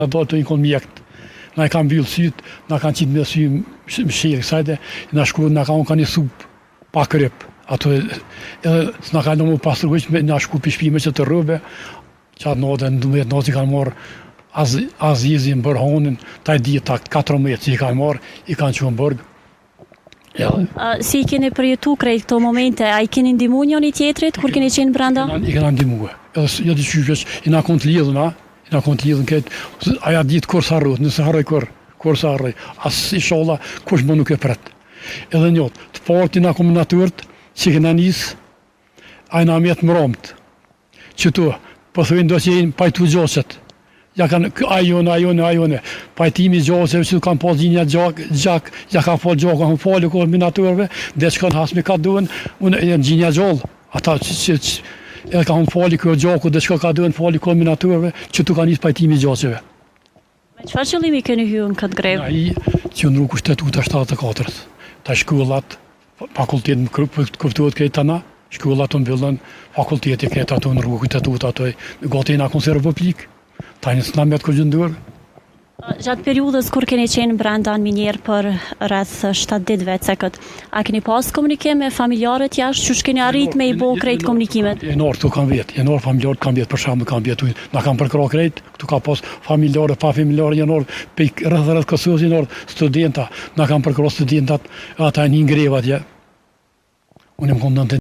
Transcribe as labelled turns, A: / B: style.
A: Do të ikon mjekt. Na i kanë mbyllë sytë, na kanë qitë me sy mshilë kësajde, na shku, na ka unë ka një supë pa kryp. Ato edhe s'na ka lënë mu pastru hiç, me na shku pi shpi me që të rrëbe, qatë natën, në 12 natë i kanë marrë Az, Azizin, Bërhonin, taj dita 14 që i kanë marrë, i kanë çu në burg.
B: Edhe. Si i keni përjetu krejt këto momente, a i keni ndihmu njëri tjetrit kur keni qenë brenda?
A: I kena ndihmu. Edhe jo di qysh, i na kon të lidhun, a? I na kon të lidhun krejt. Aja ditë kur s'harrohet, nëse harroj kur, kur s'harroj. As inshallah kush më nuk e pret. Edhe njot, të parët i na minatorët që kena nis, a jena met mramt. Qëtu, po thujnë do që jenë pajtu gjaqet. Ja kanë, ajo në, ajo në, ajo në. Pajtimi i gjaqeve që kanë pas gjinja gjak, gjak, ja ka fal gjakun, hu falë kohë minatorëve, dhe që kanë hasmi ka duhen, unë janë gjinja gjallë. Ata që, që, që edhe ka hunë fali kjo gjaku, dhe çka ka duhen fali kohë minatorëve, që tu ka nisë pajtimi i gjaqeve.
B: Me çfarë qëllimi keni hyrë në këtë grevë?
A: Na i që ndru kushtetuta 74 Ta shkollat, fakultet më kuptohet krejt tana, shkollat të mbyllën, fakulteti krejt ato në rrugë kushtetuta ato, gati jena konë si republikë, tani s'na met kurgjë n'dorë.
B: Gjatë periudhës kur keni qenë brenda në minierë për rreth 7 ditëve cekët, a keni pas komunikim me familjarët jashtë, qysh keni arrit me i bo krejt komunikimet?
A: Jenë ardhë, këtu kanë vetë, jenë ardhë familjarët kanë vetë, për shembull kanë vetë, na kanë përkrah krejt, këtu ka pas familjarë, pa familjarë, jenë ardhë, pej rreth rreth Kosovës jenë ardhë studenta, na kanë përkrah studentat, ata janë hi n'grevë atje. Unë jam konë nëntë.